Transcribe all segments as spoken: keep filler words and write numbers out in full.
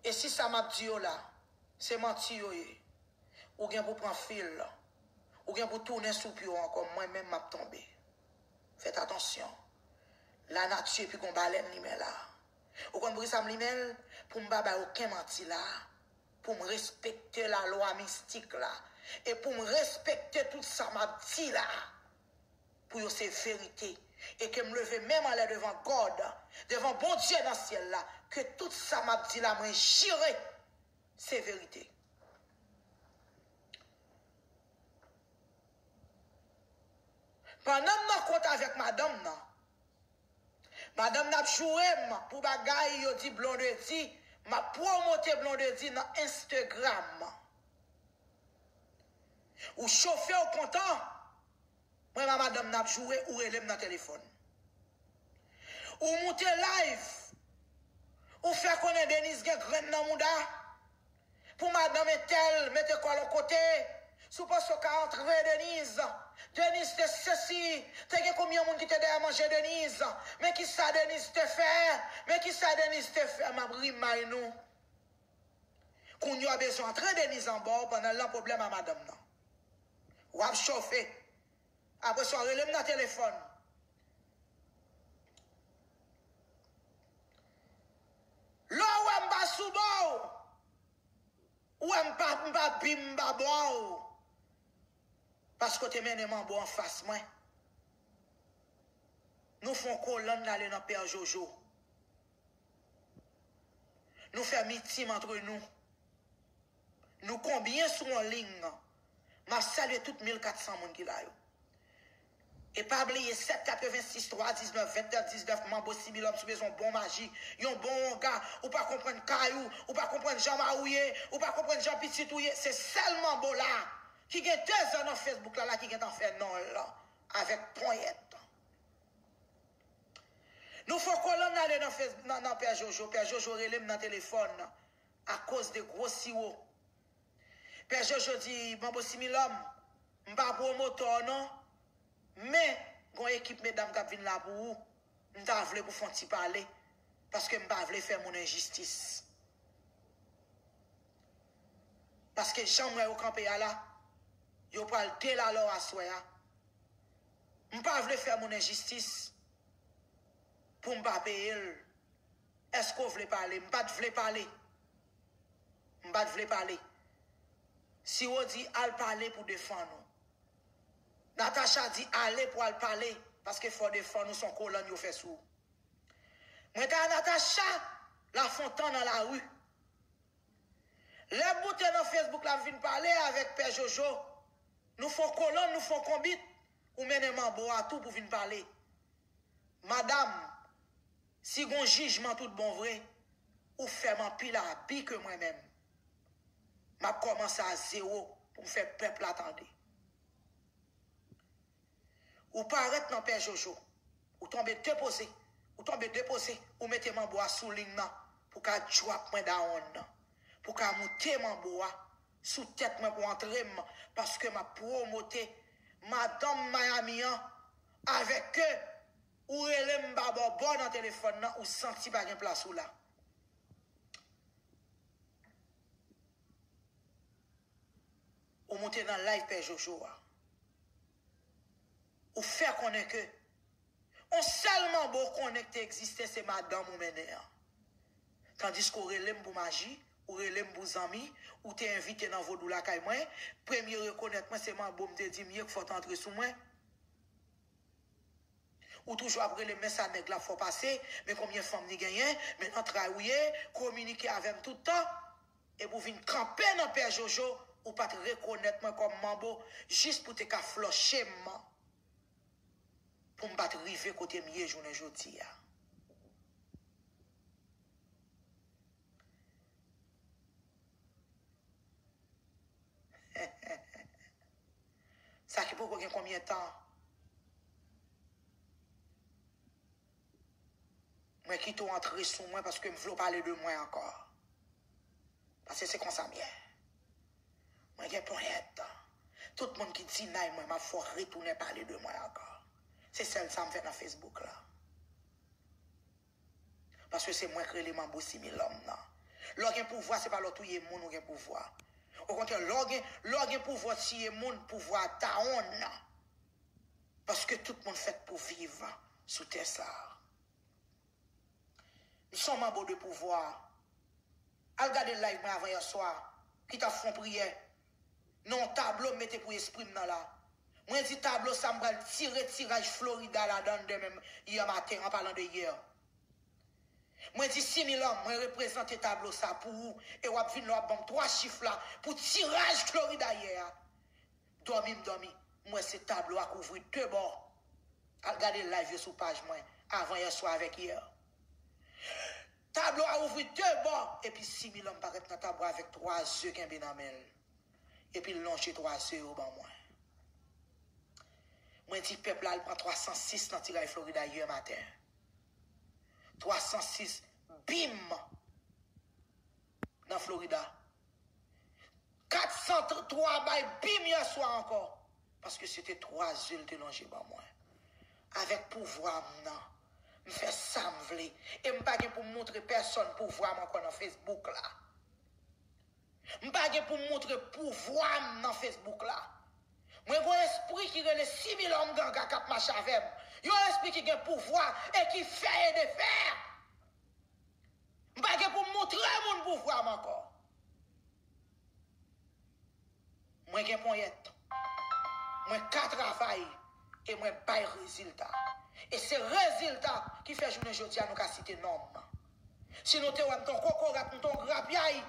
E si sa m ap di yo la, se manti yo ye, ou gen pou pran fil, ou gen pou tounen sou pye w ankò, mwen menm m ap tonbe. Fèt atansyon. Lanati pi gon balèn limen la. Ou konn poukisa m limen l? Pou m pa bay okenn manti la. Pou m respekte lalwa mistik la. E pou m respekte tout sa m ap di la. Pou yo se verite. E ke m leve men m anlè devan God, devan Bondye nan syèl la, ke tout sa m ap di la, mwen jire, se verite. Pandan m nan kont avèk madanm nan, madanm nan ap joure m pou bagay yo di Blondedy, m ap pwomote Blondedy nan Instagram. Ou chofe, ou kontan, mwen ma madanm nan ap joure, ou rele m nan telefòn. Ou moute live, ou fè konnen Denise gen grenn nan mouda. Pou madanm entèl mete kò l yon kote, si w panse w ka antre Denise, Denise te sesi, te gen konbyen moun ki te dèyè manje Denise, men ki sa Denise te fè, men ki sa Denise te fè, m ap rimay nou. Kounye a w bezwen antre Denise anba w pandan l nan pwoblèm a madanm nan. W ap chofe. Apre sa, w rele m nan telefòn. Lè w wè m pa sou bò w, ou wè m pa, m pa bi m, m pa bò w. Paske w te mennen manbo anfas mwen. Nou fè yon kolonn n ale nan Pè Jojo. Nou fè mitim antre nou. Nou konbyen sou yon liy? M ap salye tout mil kat san moun ki la yo. E pa bliye, sèt katrevensis twa diznèf venntrè diznèf, Manbo Similòm, si w bezwen yon bon maji, yon bon wonga, ou pa konprann kay ou, ou pa konprann jan mari w ye, ou pa konprann jan pitit ou ye, se sèl Manbo la ki gen de zan nan Facebook la, la ki gentan fè non l avèk ponyèt. Nou fè yon kolonn n ale nan Fes-, nan, nan Pè Jojo. Pè Jojo rele m nan telefòn akoz de gwo siwo. Pè Jojo di, Manbo Similòm, m pa pwomotè w non, men gon ekip medam k ap vin la pou ou, m ta vle pou fè yon ti pale, paske m pa vle fè moun enjistis. Paske jan m wè yo kanpe a la, yo pral delalò aswè a. M pa vle fè moun enjistis pou m pa peye l. Èske w vle pale? M pa t vle pale. M pa t vle pale. Siwo di, al pale pou defann ou. Natacha di, ale pou al pale, paske fò w defann ou, se yon kolonn yo fè sou ou. Mwen t a Natacha, Lafontan nan lari. Lè m moute nan Facebook la, m vin pale avèk Pè Jojo. Nou fè yon kolonn, nou fè yon konbit. Ou mennen Manbo a tou pou vin pale. Madanm, si gon jijman tout bon vre, ou fè m anpil abi ke mwen menm. M ap kòmanse a zewo pou m fè pèp la tande. Ou parèt nan Pè Jojo. Ou tonbe depoze. Ou tonbe depoze. Ou mete Manbo a sou liy nan pou ka djwap mwen dawonn nan. Pou ka moute Manbo a sou tèt mwen pou antre m. Paske m ap pwomote madanm Miami an avèk ke ou rele m pa ba w bò nan telefòn nan, ou santi pa gen plas ou la. Ou moute nan live Pè Jojo a. Ou fè konnen ke yon sèl Manbo w konnen k te egziste, se madanm ou mennen an. Tandiske w rele m pou maji, ou rele m pou zanmi, ou te envite nan vodou lakay mwen, premye rekonèt mwen se Manbo m te di m ye k fò w t antre sou mwen. Ou toujou ap rele m, men sa nèg la fè w pase, men konbyen fanm li genyen, men nan tray ou ye, kominike avè m tout tan. Epi w vin kanpe nan Pè Jojo, ou pa t rekonèt mwen kòm Manbo, jis pou w te ka flòche m, pou m pa t rive kote m ye jounen jodi a. Sa ki poko gen konbyen tan, mwen kite w antre sou mwen paske m vle w pale de mwen ankò. Paske se konsa m ye. Mwen gen ponyèt. Tout moun ki dinay mwen, m ap fè w retounen pale de mwen ankò. Se sèl sa m fè nan Facebook la. Paske se mwen k rele Manbo Similòm nan. Lè w gen pouvwa, se pa lè w touye moun ou gen pouvwa. Okontrè, lè w gen, lè w gen pouvwa w tiye moun, pouvwa a down. Paske tout moun fèt pou viv sou tè sa a. M se yon manbo de pouvwa. Al gade live mwen avan yè swa, ki t ap fè yon priyè nan yon tablo m mete pou espri m nan la. Mwen di tablo sa m pral tire tiraj Florida ladan l demen yè maten, an palan de yè. Mwen di Similòm, mwen reprezante tablo sa pou ou, e w ap vin la w ap ban m twa chif la pou tiraj Florida yè a. Dòmi m dòmi, m wè se tablo a k ouvri de bò. Al gade live yo sou paj mwen, avan yè swa avèk yè. Tablo a ouvri de bò, epi Similòm parèt nan tablo a avèk twa ze kenbe nan men l. Epi l lonje twa ze yo ban mwen. Mwen di pèp la al pran twa san sis nan tiraj Florida yè maten. Twa san sis, bim! Nan Florida. Kat san twa bay bim yè swa ankò. Paske se te twa ze l te lonje ban mwen. Avèk pouvwa m nan, m fè sa m vle. E m pa gen pou m montre pèsonn pouvwa m ankò nan Facebook la. M pa gen pou m montre pouvwa m nan Facebook la. Mwen gen yon espri ki rele Similòm Ganga k ap mache avè m. Yon espri ki gen pouvwa e ki fè e defè. M pa gen pou m montre moun pouvwa m ankò. Mwen gen ponyèt. Mwen ka travay e mwen bay rezilta. E se rezilta ki fè jounen jodi a nou ka site non m. Si nou te wè m te yon kokorat, m te yon grapyay,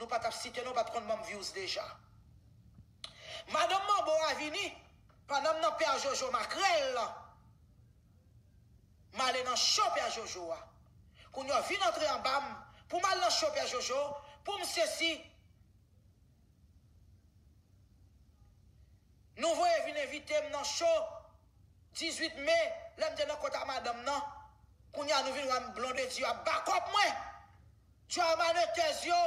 nou pa t ap site non, w pa t konn ban m views deja. Madanm Manbo a vini, pandan m nan Pè Jojo makrèl, m ale nan cho Pè Jojo a. Kounye a vin antre anba m, pou m al nan cho Pè Jojo, pou m sesi. Nou voye vin envite m nan cho dizuit me, lè m te nan kont a madanm nan. Kounye a nou vin wè m Blondedy ap bakòp mwen. Djwa manetèz yo,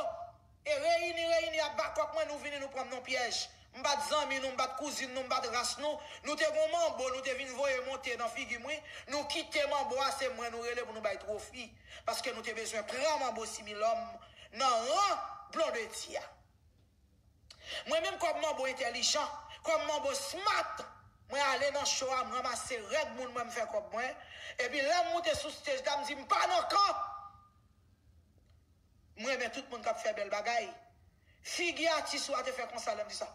e reyini, reyini ap bakòp mwen, nou vini, nou pran m nan pyèj. M pa t zanmi nou, m pa t kouzin nou, m pa t ras nou. Nou te gon manbo, nou te vin voye monte nan figi m, wi. Nou kite manbo a, se mwen nou rele pou nou bay twofi. Paske nou te bezwen pran manbo Similòm nan ran Blondedy a. Mwen menm kòm manbo entèlijan, kòm manbo smart, mwen ale nan cho a, m ranmase règ moun mwen, m fè kòb mwen. Epi lè m moute sou stage la, m di m pa nan kan. M renmen tout moun k ap fè bèl bagay. Figi atis ou a te fè konsa lè m di sa.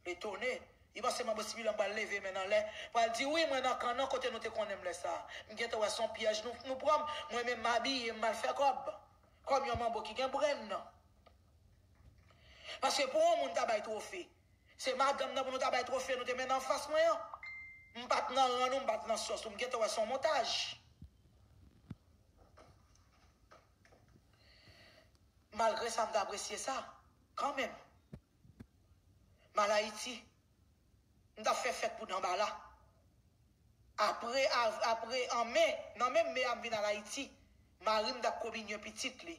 Etone. Li panse manbo Similòm pral leve men n anlè, pral di wi mwen nan kan nan kote nou te konnen m lè sa. M gentan wè se yon pyèj nou, nou pran m. Mwen menm m abiye, m al fè kòb. Kòm yon manbo ki gen brenn nan. Paske pou yon moun ta bay twofe, se madanm nan pou nou ta bay twofe, nou te mennen anfas mwen an. M pa t nan ran nou, m pa t nan sòs nou, m gentan wè se yon montaj. Malgre sa, m t apresye sa, kanmenm. M al Ayiti, m t ap fè fèt pou Danbala. Apre, av-, apre an me, nan menm me a m vin al Ayiti, mari m t ap kominye pitit li.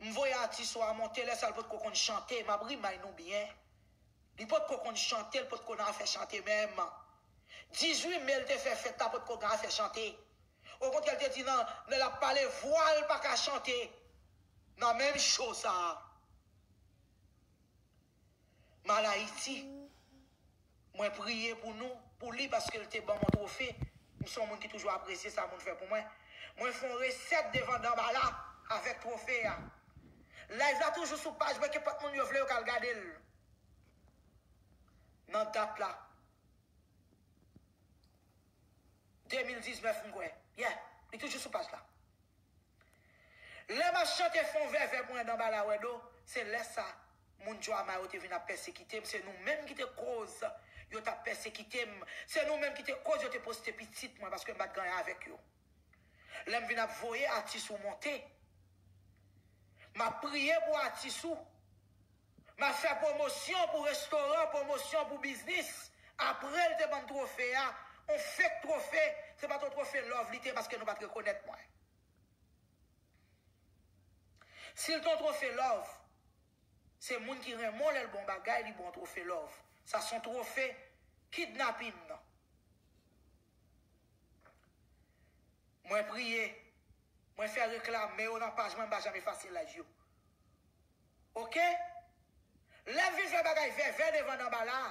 M voye atis ou a monte, lè sa l potko konn chante, m ap rimay nou byen. Li potko konn chante, l potko nan afè chante menm. Dizuit me l te fè fèt la, potko nan afè chante. Okontrè, l te di nan, lè l ap pale, vwa l pa ka chante nan menm cho sa a. M al Ayiti. Mwen priye pou nou, pou li, paske l te ban m yon twofe. M se yon moun ki toujou apresye sa moun fè pou mwen. Mwen fè yon resèt devan Danbala avèk twofe a. Live la toujou sou paj mwen, kenpòt moun yo vle, yo ka al gade l. Nan dat la, de mil diznèf, m kwè. Yeah, li toujou sou paj la. Lè m ap chante fon vèvè mwen nan Bala Wèdo, se lè sa moun Djwama yo te vin ap pèsekite m. Se nou menm ki te koz yo t ap pèsekite m. Se nou menm ki te koz yo te poste pitit mwen, paske m pa t gen anyen avèk yo. Lè m vin ap voye atis ou monte, m ap priye pou atis ou. M ap fè pwomosyon pou restoran, pwomosyon pou biznis. Apre l te ban m twofe a, on fake twofe, se pa t on twofe love li te, paske nou pa t rekonèt mwen. Si l t on twofe love, se moun ki renmen w lè l bon bagay, li bon twofe love. Sa se on twofe kidnapin nan. Mwen priye, mwen fè reklam, men yo nan paj mwen, m pa janm efase live yo. Oke? Lè m vin fè bagay vèvè devan nan ba la,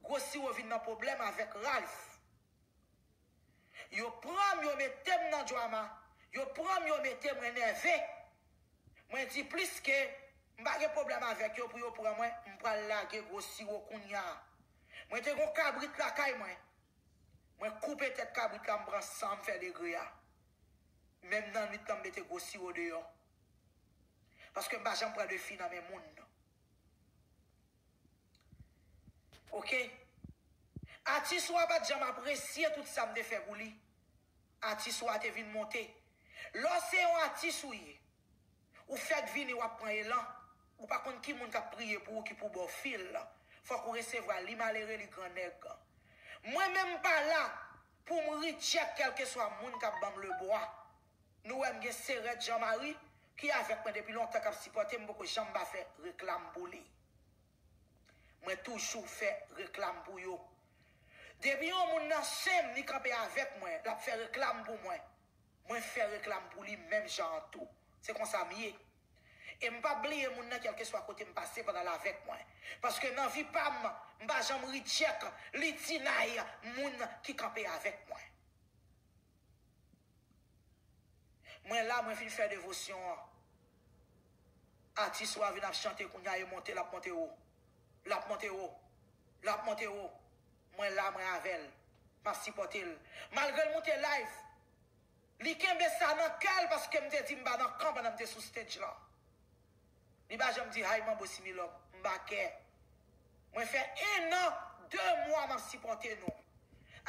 Gwo Siwo vin nan pwoblèm avèk Ralph. Yo pran m, yo mete m nan dwama. Yo pran m, yo mete mwen nève. Mwen di plis ke m pa gen pwoblèm avèk yo pou yo pran mwen, m pral lage Gwo Siwo kounye a. Mwen te gon kabrit lakay mwen. Mwen koupe tèt kabrit la, m pran san, m fè degre a. Menm nan nwit lan, m mete Gwo Siwo deyò. Paske m pa janm pran de fi nan men moun. Oke? Atis ou a pa t janm apresye tout sa m te fè pou li. Atis ou a te vin monte. Lè w se yon atis ou ye, ou fèk vini, w ap pran elan. Ou pa konn ki moun k ap priye pou ou, ki pou ba w fil. Fòk ou resevwa li malere, li grannèg. Mwen menm m pa la pou m ri tchèk kèlkeswa moun k ap ban m lebwa. Nou wè m gen Serèt Jean Marie ki avèk mwen depi lontan, k ap sipòte m, m poko janm pa fè reklam pou li. Mwen toujou fè reklam pou yo. Depi yon moun nan sen m, li kanpe avèk mwen, l ap fè reklam pou mwen. Mwen fè reklam pou li menm jan an tou. Se konsa m ye. E m p ap bliye moun nan kèlkeswa kote m pase pandan l avèk mwen. Paske nan vi pa m, m pa janm ri tchèk litinay moun ki kanpe avèk mwen. Mwen la, mwen fin fè devosyon an. Atis ou a vin ap chante kounye a, e monte, l ap monte wo. L ap monte wo. L ap monte wo. Mwen la, mwen avè l. M ap sipòte l. Malgre l moute live, li kenbe sa nan kè l paske m te di m pa nan kan pandan m te sou stage lan. Li pa janm di, "Hay, Manbo Similòm, m pa kè." Mwen fè en an, de mwa m ap sipòte nou.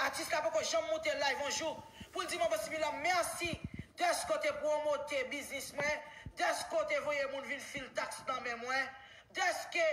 Atis la poko janm moute live yon jou pou l di, "Manbo Similòm, mèsi dèske w te pwomote biznis mwen, dèske w te voye moun vin fil taks nan men mwen, dèske